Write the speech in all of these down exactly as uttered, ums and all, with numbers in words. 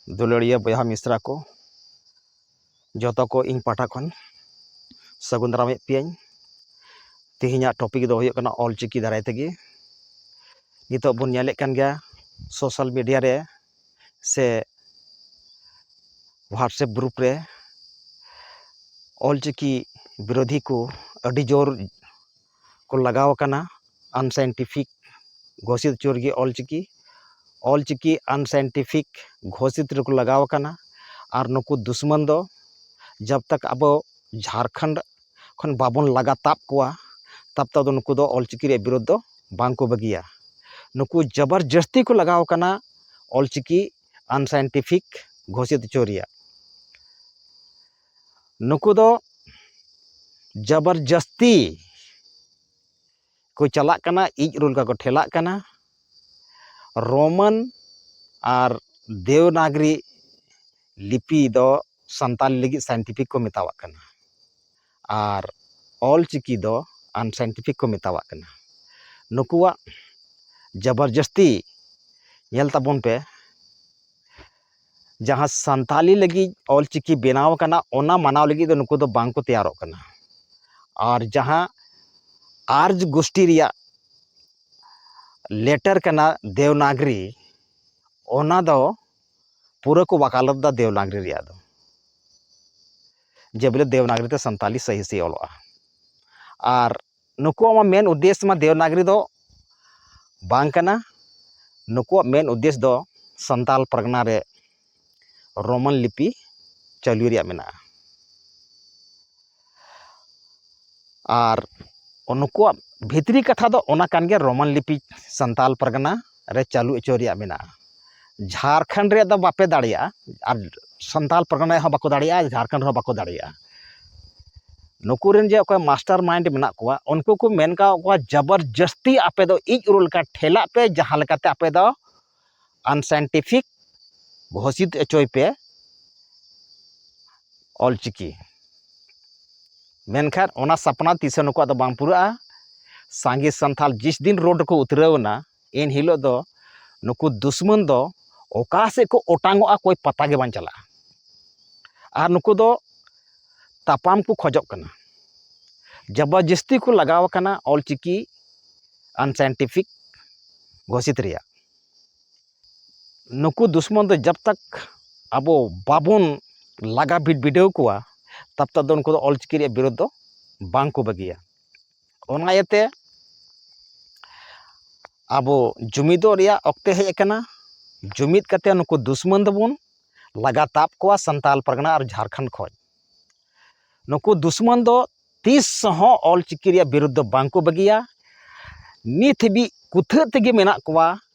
ᱫᱩᱞᱟᱹᱲᱤᱭᱟᱹ ᱵᱚᱭᱦᱟ ᱢᱤᱥᱨᱟ ᱠᱚ, ᱡᱚᱛᱚ ᱠᱚ ᱤᱧ ᱯᱟᱦᱴᱟ ᱠᱷᱚᱱ ᱥᱟᱹᱜᱩᱱ ᱫᱟᱨᱟᱢᱮᱫ ᱯᱮᱭᱟᱹᱧ᱾ ᱛᱮᱦᱮᱧᱟᱜ ᱴᱚᱯᱤᱠ ᱫᱚ ᱦᱩᱭᱩᱜ ᱠᱟᱱᱟ ᱚᱞᱪᱤᱠᱤ ᱫᱟᱨᱟᱭ ᱛᱮᱜᱮ᱾ ᱱᱤᱛᱚᱜ ᱵᱚᱱ ᱧᱮᱞᱮᱫ ᱠᱟᱱ ᱜᱮᱭᱟ ᱥᱳᱥᱟᱞ ᱢᱤᱰᱤᱭᱟ ᱨᱮ ᱥᱮ ᱣᱟᱴᱥᱮᱯ ᱜᱨᱩᱯ ᱨᱮ ᱚᱞᱪᱤᱠᱤ ᱵᱤᱨᱳᱫᱷᱤ ᱠᱚ ᱟᱹᱰᱤ ᱡᱳᱨ ᱠᱚ ᱞᱟᱜᱟᱣ ᱟᱠᱟᱱᱟ᱾ ᱟᱱᱥᱟᱭᱮᱱᱴᱤᱯᱷᱤᱠ ᱜᱷᱳᱥᱤᱛ ᱦᱚᱪᱚ ᱨᱮᱜᱮ ᱚᱞᱪᱤᱠᱤ, ᱚᱞᱪᱤᱠᱤ ᱟᱱᱥᱟᱭᱮᱱᱴᱤᱯᱷᱤᱠ ᱜᱷᱳᱥᱤᱛ ᱨᱮᱠᱚ ᱞᱟᱜᱟᱣ ᱟᱠᱟᱱᱟ᱾ ᱟᱨ ᱱᱩᱠᱩ ᱫᱩᱥᱢᱟᱱ ᱫᱚ ᱡᱟᱵ ᱛᱟᱠ ᱟᱵᱚ ᱡᱷᱟᱲᱠᱷᱚᱸᱰ ᱠᱷᱚᱱ ᱵᱟᱵᱚᱱ ᱞᱟᱜᱟ ᱛᱟᱵ ᱠᱚᱣᱟ, ᱛᱟᱵ ᱛᱟᱵ ᱫᱚ ᱱᱩᱠᱩ ᱫᱚ ᱚᱞᱪᱤᱠᱤ ᱨᱮᱭᱟᱜ ᱵᱤᱨᱳᱫᱷ ᱫᱚ ᱵᱟᱝ ᱠᱚ ᱵᱟᱹᱜᱤᱭᱟ᱾ ᱱᱩᱠᱩ ᱡᱚᱵᱚᱨᱡᱟᱹᱥᱛᱤ ᱠᱚ ᱞᱟᱜᱟᱣ ᱟᱠᱟᱱᱟ ᱚᱞᱪᱤᱠᱤ ᱟᱱᱥᱟᱭᱮᱱᱴᱤᱯᱷᱤᱠ ᱜᱷᱳᱥᱤᱛ ᱦᱚᱪᱚ ᱨᱮᱭᱟᱜ᱾ ᱱᱩᱠᱩ ᱫᱚ ᱡᱚᱵᱚᱨᱡᱟᱹᱥᱛᱤ ᱠᱚ ᱪᱟᱞᱟᱜ ᱠᱟᱱᱟ, ᱤᱡ ᱨᱩᱞ ᱠᱟ ᱠᱚ ᱴᱷᱮᱞᱟᱜ ᱠᱟᱱᱟ᱾ ᱨᱳᱢᱟᱱ ᱟᱨ ᱫᱮᱣᱱᱟᱜᱽᱨᱤ ᱞᱤᱯᱤ ᱫᱚ ᱥᱟᱱᱛᱟᱞᱤ ᱞᱟᱹᱜᱤᱫ ᱥᱟᱭᱮᱱᱴᱤᱯᱷᱤᱠ ᱠᱚ ᱢᱮᱛᱟᱣᱟᱜ ᱠᱟᱱᱟ, ᱟᱨ ᱚᱞ ᱪᱤᱠᱤ ᱫᱚ ᱟᱱᱥᱟᱭᱮᱱᱴᱤᱯᱷᱤᱠ ᱠᱚ ᱢᱮᱛᱟᱣᱟᱜ ᱠᱟᱱᱟ᱾ ᱱᱩᱠᱩᱣᱟᱜ ᱡᱚᱵᱚᱨᱡᱟᱹᱥᱛᱤ ᱧᱮᱞ ᱛᱟᱵᱚᱱ ᱯᱮ, ᱡᱟᱦᱟᱸ ᱥᱟᱱᱛᱟᱞᱤ ᱞᱟᱹᱜᱤᱫ ᱚᱞ ᱪᱤᱠᱤ ᱵᱮᱱᱟᱣ ᱟᱠᱟᱱᱟ, ᱚᱱᱟ ᱢᱟᱱᱟᱣ ᱞᱟᱹᱜᱤᱫ ᱫᱚ ᱱᱩᱠᱩ ᱫᱚ ᱵᱟᱝ ᱠᱚ ᱛᱮᱭᱟᱨᱚᱜ ᱠᱟᱱᱟ᱾ ᱟᱨ ᱡᱟᱦᱟᱸ ᱟᱨᱡᱽ ᱜᱳᱥᱴᱤ ᱨᱮᱭᱟᱜ ᱞᱮᱴᱟᱨ ᱠᱟᱱᱟ ᱫᱮᱣᱱᱟᱜᱽᱨᱤ, ᱚᱱᱟ ᱫᱚ ᱯᱩᱨᱟᱹ ᱠᱚ ᱣᱟᱠᱟᱞᱚᱛ ᱫᱟ ᱫᱮᱣᱱᱟᱜᱽᱨᱤ ᱨᱮᱭᱟᱜ ᱫᱚ, ᱡᱮ ᱵᱚᱞᱮ ᱫᱮᱣᱱᱟᱜᱽᱨᱤ ᱛᱮ ᱥᱟᱱᱛᱟᱞᱤ ᱥᱟᱹᱦᱤ ᱥᱟᱹᱦᱤ ᱚᱞᱚᱜᱼᱟ᱾ ᱟᱨ ᱱᱩᱠᱩᱣᱟᱜ ᱢᱟ ᱢᱮᱱ ᱩᱫᱽᱫᱮᱥ ᱢᱟ ᱫᱮᱣᱱᱟᱜᱽᱨᱤ ᱫᱚ ᱵᱟᱝ ᱠᱟᱱᱟ᱾ ᱱᱩᱠᱩᱣᱟᱜ ᱢᱮᱱ ᱩᱫᱽᱫᱮᱥ ᱫᱚ ᱥᱟᱱᱛᱟᱞ ᱯᱟᱨᱜᱟᱱᱟ ᱨᱮ ᱨᱳᱢᱟᱱ ᱞᱤᱯᱤ ᱪᱟᱹᱞᱩ ᱨᱮᱭᱟᱜ ᱢᱮᱱᱟᱜᱼᱟ᱾ ᱟᱨ ᱱᱩᱠᱩᱣᱟᱜ ᱵᱷᱤᱛᱨᱤ ᱠᱟᱛᱷᱟ ᱫᱚ ᱚᱱᱟ ᱠᱟᱱ ᱜᱮᱭᱟ, ᱨᱳᱢᱟᱱ ᱞᱤᱯᱤ ᱥᱟᱱᱛᱟᱞ ᱯᱟᱨᱜᱟᱱᱟ ᱨᱮ ᱪᱟᱹᱞᱩ ᱦᱚᱪᱚ ᱨᱮᱭᱟᱜ ᱢᱮᱱᱟᱜᱼᱟ᱾ ᱡᱷᱟᱲᱠᱷᱚᱸᱰ ᱨᱮᱭᱟᱜ ᱫᱚ ᱵᱟᱯᱮ ᱫᱟᱲᱮᱭᱟᱜᱼᱟ, ᱟᱨ ᱥᱟᱱᱛᱟᱞ ᱯᱟᱨᱜᱟᱱᱟ ᱦᱚᱸ ᱵᱟᱠᱚ ᱫᱟᱲᱮᱭᱟᱜᱼᱟ, ᱡᱷᱟᱲᱠᱷᱚᱸᱰ ᱨᱮᱦᱚᱸ ᱵᱟᱠᱚ ᱫᱟᱲᱮᱭᱟᱜᱼᱟ᱾ ᱱᱩᱠᱩ ᱨᱮᱱ ᱡᱮ ᱚᱠᱚᱭ ᱢᱟᱥᱴᱟᱨ ᱢᱟᱭᱤᱱᱰ ᱢᱮᱱᱟᱜ ᱠᱚᱣᱟ, ᱩᱱᱠᱩ ᱠᱚ ᱢᱮᱱ ᱠᱟᱜ ᱠᱚᱣᱟ, ᱡᱚᱵᱚᱨᱡᱟᱹᱥᱛᱤ ᱟᱯᱮ ᱫᱚ ᱤᱡ ᱨᱩᱞ ᱞᱮᱠᱟ ᱴᱷᱮᱞᱟᱜ ᱯᱮ, ᱡᱟᱦᱟᱸ ᱞᱮᱠᱟᱛᱮ ᱟᱯᱮ ᱫᱚ ᱟᱱᱥᱟᱭᱮᱱᱴᱤᱯᱷᱤᱠ ᱜᱷᱳᱥᱤᱛ ᱦᱚᱪᱚᱭ ᱯᱮ ᱚᱞ ᱪᱤᱠᱤ᱾ ᱢᱮᱱᱠᱷᱟᱱ ᱚᱱᱟ ᱥᱟᱯᱱᱟ ᱛᱤᱥ ᱦᱚᱸ ᱱᱩᱠᱩᱣᱟᱜ ᱫᱚ ᱵᱟᱝ ᱯᱩᱨᱟᱹᱜᱼᱟ᱾ ᱥᱟᱸᱜᱮ ᱥᱟᱱᱛᱟᱞ ᱡᱤᱥ ᱫᱤᱱ ᱨᱳᱰ ᱨᱮᱠᱚ ᱩᱛᱨᱟᱹᱣ ᱮᱱᱟ, ᱮᱱ ᱦᱤᱞᱳᱜ ᱫᱚ ᱱᱩᱠᱩ ᱫᱩᱥᱢᱟᱱ ᱫᱚ ᱚᱠᱟ ᱥᱮᱫ ᱠᱚ ᱚᱴᱟᱝᱚᱜᱼᱟ, ᱠᱚᱭ ᱯᱟᱛᱟ ᱜᱮ ᱵᱟᱝ ᱪᱟᱞᱟᱜᱼᱟ᱾ ᱟᱨ ᱱᱩᱠᱩ ᱫᱚ ᱛᱟᱯᱟᱢ ᱠᱚ ᱠᱷᱚᱡᱚᱜ ᱠᱟᱱᱟ, ᱡᱟᱵᱚᱨᱡᱚᱥᱛᱤ ᱠᱚ ᱞᱟᱜᱟᱣ ᱟᱠᱟᱱᱟ ᱚᱞᱪᱤᱠᱤ ᱟᱱᱥᱟᱭᱮᱱᱴᱤᱯᱷᱤᱠ ᱜᱷᱳᱥᱤᱛ ᱨᱮᱭᱟᱜ᱾ ᱱᱩᱠᱩ ᱫᱩᱥᱢᱚᱱ ᱫᱚ ᱡᱟᱵ ᱛᱟᱠ ᱟᱵᱚ ᱵᱟᱵᱚᱱ ᱞᱟᱜᱟ ᱵᱤᱰ-, ᱵᱤᱰᱟᱹᱣ ᱠᱚᱣᱟ, ᱛᱟᱵ ᱛᱟᱠ ᱫᱚ ᱱᱩᱠᱩ ᱫᱚ ᱚᱞᱪᱤᱠᱤ ᱨᱮᱭᱟᱜ ᱵᱤᱨᱳᱫᱷ ᱫᱚ ᱵᱟᱝ ᱠᱚ ᱵᱟᱹᱜᱤᱭᱟ᱾ ᱚᱱᱟ ᱤᱭᱟᱹᱛᱮ ᱟᱵᱚ ᱡᱩᱢᱤᱫᱚᱜ ᱨᱮᱭᱟᱜ ᱚᱠᱛᱮ ᱦᱮᱡ ᱟᱠᱟᱱᱟ᱾ ᱡᱩᱢᱤᱫ ᱠᱟᱛᱮ ᱱᱩᱠᱩ ᱫᱩᱥᱢᱚᱱ ᱫᱚᱵᱚᱱ ᱞᱟᱜᱟ ᱛᱟᱵ ᱠᱚᱣᱟ ᱥᱟᱱᱛᱟᱞ ᱯᱟᱨᱜᱟᱱᱟ ᱟᱨ ᱡᱷᱟᱲᱠᱷᱚᱸᱰ ᱠᱷᱚᱱ᱾ ᱱᱩᱠᱩ ᱫᱩᱥᱢᱚᱱ ᱫᱚ ᱛᱤᱥ ᱦᱚᱸ ᱚᱞᱪᱤᱠᱤ ᱨᱮᱭᱟᱜ ᱵᱤᱨᱩᱫᱷ ᱫᱚ ᱵᱟᱝ ᱠᱚ ᱵᱟᱹᱜᱤᱭᱟ᱾ ᱱᱤᱛ ᱦᱟᱹᱵᱤᱡ ᱠᱩᱛᱷᱟᱹᱜ ᱛᱮᱜᱮ ᱢᱮᱱᱟᱜ ᱠᱚᱣᱟ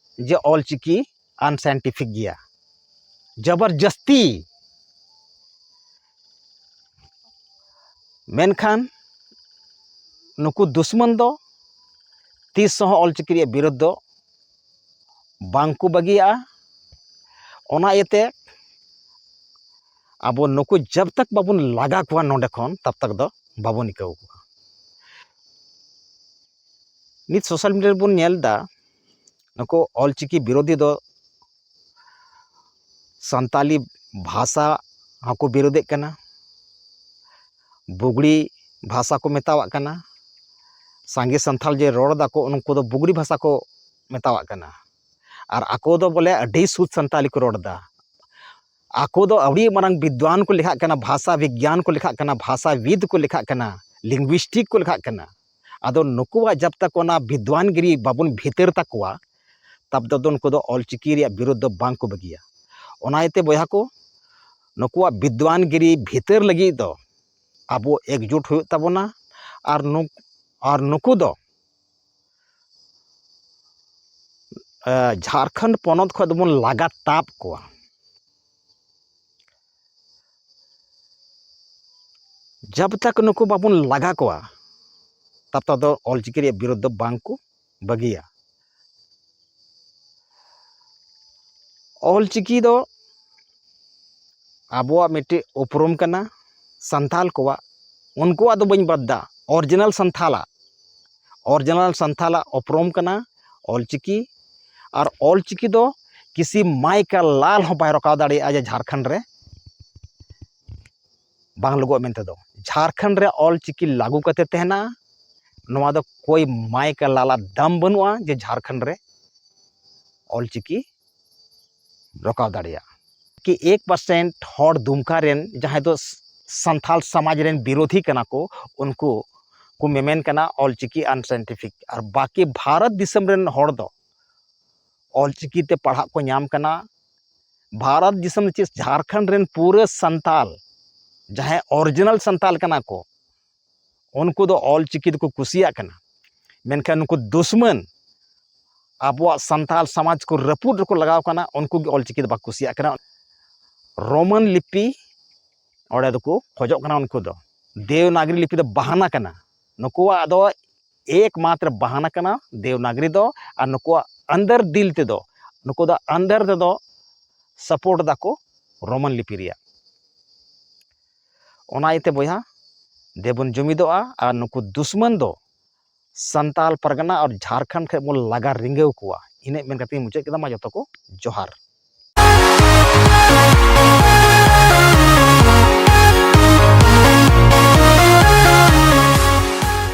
ᱡᱮ ᱚᱞᱪᱤᱠᱤ ᱟᱱᱥᱟᱭᱮᱱᱴᱤᱯᱷᱤᱠ ᱜᱮᱭᱟ, ᱡᱚᱵᱚᱨᱡᱚᱥᱛᱤ᱾ ᱢᱮᱱᱠᱷᱟᱱ ᱱᱩᱠᱩ ᱫᱩᱥᱢᱚᱱ ᱫᱚ ᱛᱤᱥ ᱦᱚᱸ ᱚᱞᱪᱤᱠᱤ ᱨᱮᱭᱟᱜ ᱵᱤᱨᱳᱫᱷ ᱫᱚ ᱵᱟᱝ ᱠᱚ ᱵᱟᱹᱜᱤᱭᱟᱜᱼᱟ᱾ ᱚᱱᱟ ᱤᱭᱟᱹᱛᱮ ᱟᱵᱚ ᱱᱩᱠᱩ ᱡᱟᱵ ᱛᱟᱠ ᱵᱟᱵᱚᱱ ᱞᱟᱜᱟ ᱠᱚᱣᱟ ᱱᱚᱰᱮ ᱠᱷᱚᱱ, ᱛᱟᱵ ᱛᱟᱠ ᱫᱚ ᱵᱟᱵᱚᱱ ᱤᱠᱟᱹᱣ ᱠᱚᱣᱟ᱾ ᱱᱤᱛ ᱥᱳᱥᱟᱞ ᱢᱤᱰᱤᱭᱟ ᱨᱮᱵᱚᱱ ᱧᱮᱞ ᱮᱫᱟ, ᱱᱩᱠᱩ ᱚᱞᱪᱤᱠᱤ ᱵᱤᱨᱳᱫᱷᱤ ᱫᱚ ᱥᱟᱱᱛᱟᱞᱤ ᱵᱷᱟᱥᱟ ᱦᱚᱸᱠᱚ ᱵᱤᱨᱳᱫᱷᱮᱫ ᱠᱟᱱᱟ, ᱵᱩᱜᱽᱲᱤ ᱵᱷᱟᱥᱟ ᱠᱚ ᱢᱮᱛᱟᱣᱟᱜ ᱠᱟᱱᱟ᱾ ᱥᱟᱸᱜᱮ ᱥᱟᱱᱛᱟᱲ ᱡᱮ ᱨᱚᱲ ᱫᱟᱠᱚ, ᱩᱱᱠᱩ ᱫᱚ ᱵᱩᱜᱽᱲᱤ ᱵᱷᱟᱥᱟ ᱠᱚ ᱢᱮᱛᱟᱣᱟᱜ ᱠᱟᱱᱟ᱾ ᱟᱨ ᱟᱠᱚ ᱫᱚ ᱵᱚᱞᱮ ᱟᱹᱰᱤ ᱥᱩᱫᱷ ᱥᱟᱱᱛᱟᱞᱤ ᱠᱚ ᱨᱚᱲ ᱮᱫᱟ᱾ ᱟᱠᱚ ᱫᱚ ᱟᱹᱰᱤ ᱢᱟᱨᱟᱝ ᱵᱤᱫᱽᱣᱟᱱ ᱠᱚ ᱞᱮᱠᱷᱟᱜ ᱠᱟᱱᱟ, ᱵᱷᱟᱥᱟ ᱵᱤᱜᱽᱜᱟᱱ ᱠᱚ ᱞᱮᱠᱷᱟᱜ ᱠᱟᱱᱟ, ᱵᱷᱟᱥᱟᱵᱤᱫ ᱠᱚ ᱞᱮᱠᱷᱟᱜ ᱠᱟᱱᱟ, ᱞᱤᱝᱜᱩᱭᱥᱴᱤᱠ ᱠᱚ ᱞᱮᱠᱷᱟᱜ ᱠᱟᱱᱟ᱾ ᱟᱫᱚ ᱱᱩᱠᱩᱣᱟᱜ ᱡᱟᱵ ᱛᱟᱠ ᱚᱱᱟ ᱵᱤᱫᱽᱣᱟᱱ ᱜᱤᱨᱤ ᱵᱟᱵᱚᱱ ᱵᱷᱤᱛᱟᱹᱨ ᱛᱟᱠᱚᱣᱟ, ᱛᱟᱵ ᱫᱚ ᱱᱩᱠᱩ ᱫᱚ ᱚᱞᱪᱤᱠᱤ ᱨᱮᱭᱟᱜ ᱵᱤᱨᱳᱫᱷ ᱫᱚ ᱵᱟᱝ ᱠᱚ ᱵᱟᱹᱜᱤᱭᱟ᱾ ᱚᱱᱟ ᱤᱭᱟᱹᱛᱮ ᱵᱚᱭᱦᱟ ᱠᱚ, ᱱᱩᱠᱩᱣᱟᱜ ᱵᱤᱫᱽᱣᱟᱱ ᱜᱤᱨᱤ ᱵᱷᱤᱛᱟᱹᱨ ᱞᱟᱹᱜᱤᱫ ᱫᱚ ᱟᱵᱚ ᱮᱠᱡᱩᱴ ᱦᱩᱭᱩᱜ ᱛᱟᱵᱚᱱᱟ᱾ ᱟᱨ ᱱᱩᱠ-, ᱟᱨ ᱱᱩᱠᱩ ᱫᱚ, ᱮ, ᱡᱷᱟᱲᱠᱷᱚᱸᱰ ᱯᱚᱱᱚᱛ ᱠᱷᱚᱱ ᱫᱚᱵᱚᱱ ᱞᱟᱜᱟ ᱛᱟᱵ ᱠᱚᱣᱟ᱾ ᱡᱟᱵ ᱛᱟᱠ ᱱᱩᱠᱩ ᱵᱟᱵᱚᱱ ᱞᱟᱜᱟ ᱠᱚᱣᱟ, ᱛᱟᱵ ᱛᱟᱠ ᱫᱚ ᱚᱞᱪᱤᱠᱤ ᱨᱮᱭᱟᱜ ᱵᱤᱨᱳᱫᱷ ᱫᱚ ᱵᱟᱝ ᱠᱚ ᱵᱟᱹᱜᱤᱭᱟ᱾ ᱚᱞᱪᱤᱠᱤ ᱫᱚ ᱟᱵᱚᱣᱟᱜ ᱢᱤᱫᱴᱮᱡ ᱩᱯᱨᱩᱢ ᱠᱟᱱᱟ ᱥᱟᱱᱛᱟᱞ ᱠᱚᱣᱟᱜ, ᱩᱱᱠᱩᱣᱟᱜ ᱫᱚ ᱵᱟᱹᱧ ᱵᱟᱫ ᱫᱟ, ᱚᱨᱤᱡᱤᱱᱟᱞ ᱥᱟᱱᱛᱟᱞᱟᱜ, ᱚᱨᱤᱡᱤᱱᱟᱞ ᱥᱟᱱᱛᱟᱞᱟᱜ ᱩᱯᱨᱩᱢ ᱠᱟᱱᱟ ᱚᱞᱪᱤᱠᱤ᱾ ᱟᱨ ᱚᱞᱪᱤᱠᱤ ᱫᱚ ᱠᱤᱥᱤ ᱢᱟᱭ ᱠᱟ ᱞᱟᱞ ᱦᱚᱸ ᱵᱟᱭ ᱨᱚᱠᱟᱣ ᱫᱟᱲᱮᱭᱟᱜᱼᱟ ᱡᱮ ᱡᱷᱟᱲᱠᱷᱚᱸᱰ ᱨᱮ ᱵᱟᱝ ᱞᱟᱹᱜᱩᱜᱼᱟ ᱢᱮᱱᱛᱮ ᱫᱚ᱾ ᱡᱷᱟᱲᱠᱷᱚᱸᱰ ᱨᱮ ᱚᱞ ᱪᱤᱠᱤ ᱞᱟᱹᱜᱩ ᱠᱟᱛᱮ ᱛᱟᱦᱮᱱᱟ, ᱱᱚᱣᱟ ᱫᱚ ᱠᱳᱭ ᱢᱟᱭ ᱠᱟ ᱞᱟᱞᱟ ᱫᱟᱢ ᱵᱟᱹᱱᱩᱜᱼᱟ ᱡᱮ ᱡᱷᱟᱲᱠᱷᱚᱸᱰ ᱨᱮ ᱚᱞ ᱪᱤᱠᱤ ᱨᱚᱠᱟᱣ ᱫᱟᱲᱮᱭᱟᱜᱼᱟ᱾ ᱠᱤ ᱮᱠ ᱯᱟᱨᱥᱮᱱᱴ ᱦᱚᱲ ᱫᱩᱢᱠᱟ ᱨᱮᱱ ᱡᱟᱦᱟᱸᱭ ᱫᱚ ᱥᱟᱱᱛᱟᱞ ᱥᱚᱢᱟᱡᱽ ᱨᱮᱱ ᱵᱤᱨᱳᱫᱷᱤ ᱠᱟᱱᱟ ᱠᱚ, ᱩᱱᱠᱩ ᱠᱚ ᱢᱮᱢᱮᱱ ᱠᱟᱱᱟ ᱚᱞ ᱪᱤᱠᱤ ᱟᱱᱥᱟᱭᱮᱱᱴᱤᱯᱷᱤᱠ, ᱟᱨ ᱵᱟᱹᱠᱤ ᱵᱷᱟᱨᱚᱛ ᱫᱤᱥᱚᱢ ᱨᱮᱱ ᱦᱚᱲ ᱫᱚ ᱚᱞ ᱪᱤᱠᱤ ᱛᱮ ᱯᱟᱲᱦᱟᱜ ᱠᱚ ᱧᱟᱢ ᱠᱟᱱᱟ᱾ ᱵᱷᱟᱨᱚᱛ ᱫᱤᱥᱚᱢ ᱨᱮ ᱪᱮᱫ ᱡᱷᱟᱲᱠᱷᱚᱸᱰ ᱨᱮᱱ ᱯᱩᱨᱟᱹ ᱥᱟᱱᱛᱟᱞ, ᱡᱟᱦᱟᱸᱭ ᱚᱨᱤᱡᱤᱱᱟᱞ ᱥᱟᱱᱛᱟᱞ ᱠᱟᱱᱟ ᱠᱚ, ᱩᱱᱠᱩ ᱫᱚ ᱚᱞ ᱪᱤᱠᱤ ᱫᱚᱠᱚ ᱠᱩᱥᱤᱭᱟᱜ ᱠᱟᱱᱟ᱾ ᱢᱮᱱᱠᱷᱟᱱ ᱱᱩᱠᱩ ᱫᱩᱥᱢᱟᱱ ᱟᱵᱚᱣᱟᱜ ᱥᱟᱱᱛᱟᱞ ᱥᱚᱢᱟᱡᱽ ᱠᱚ ᱨᱟᱹᱯᱩᱫ ᱨᱮᱠᱚ ᱞᱟᱜᱟᱣ ᱠᱟᱱᱟ, ᱩᱱᱠᱩ ᱜᱮ ᱚᱞ ᱪᱤᱠᱤ ᱫᱚ ᱵᱟᱠᱚ ᱠᱩᱥᱤᱭᱟᱜ ᱠᱟᱱᱟ᱾ ᱨᱳᱢᱟᱱ ᱞᱤᱯᱤ ᱚᱸᱰᱮ ᱫᱚᱠᱚ ᱠᱷᱚᱡᱚᱜ ᱠᱟᱱᱟ᱾ ᱩᱱᱠᱩ ᱫᱚ ᱫᱮᱣᱱᱟᱜᱽᱨᱤ ᱞᱤᱯᱤ ᱫᱚ ᱵᱟᱦᱟᱱᱟ ᱠᱟᱱᱟ, ᱱᱩᱠᱩᱣᱟᱜ ᱫᱚ ᱮᱠᱢᱟᱛᱨᱚ ᱵᱟᱦᱟᱱᱟ ᱠᱟᱱᱟ ᱫᱮᱣᱱᱟᱜᱽᱨᱤ ᱫᱚ᱾ ᱟᱨ ᱱᱩᱠᱩᱣᱟᱜ ᱟᱱᱫᱟᱨ ᱫᱤᱞ ᱛᱮᱫᱚ, ᱱᱩᱠᱩ ᱫᱚ ᱟᱱᱫᱟᱨ ᱛᱮᱫᱚ ᱥᱟᱯᱳᱨᱴ ᱫᱟᱠᱚ ᱨᱳᱢᱟᱱ ᱞᱤᱯᱤ ᱨᱮᱭᱟᱜ᱾ ᱚᱱᱟ ᱤᱭᱟᱹᱛᱮ ᱵᱚᱭᱦᱟ, ᱫᱮᱵᱚᱱ ᱡᱩᱢᱤᱫᱚᱜᱼᱟ ᱟᱨ ᱱᱩᱠᱩ ᱫᱩᱥᱢᱟᱱ ᱫᱚ ᱥᱟᱱᱛᱟᱞ ᱯᱟᱨᱜᱟᱱᱟ ᱟᱨ ᱡᱷᱟᱲᱠᱷᱚᱸᱰ ᱠᱷᱚᱱ ᱵᱚᱱ ᱞᱟᱜᱟ ᱨᱤᱸᱜᱟᱹᱣ ᱠᱚᱣᱟ᱾ ᱤᱱᱟᱹᱜ ᱢᱮᱱ ᱠᱟᱛᱮ ᱤᱧ ᱢᱩᱪᱟᱹᱫ ᱠᱮᱫᱟ᱾ ᱢᱟ ᱡᱚᱛᱚ ᱠᱚ ᱡᱚᱦᱟᱨ᱾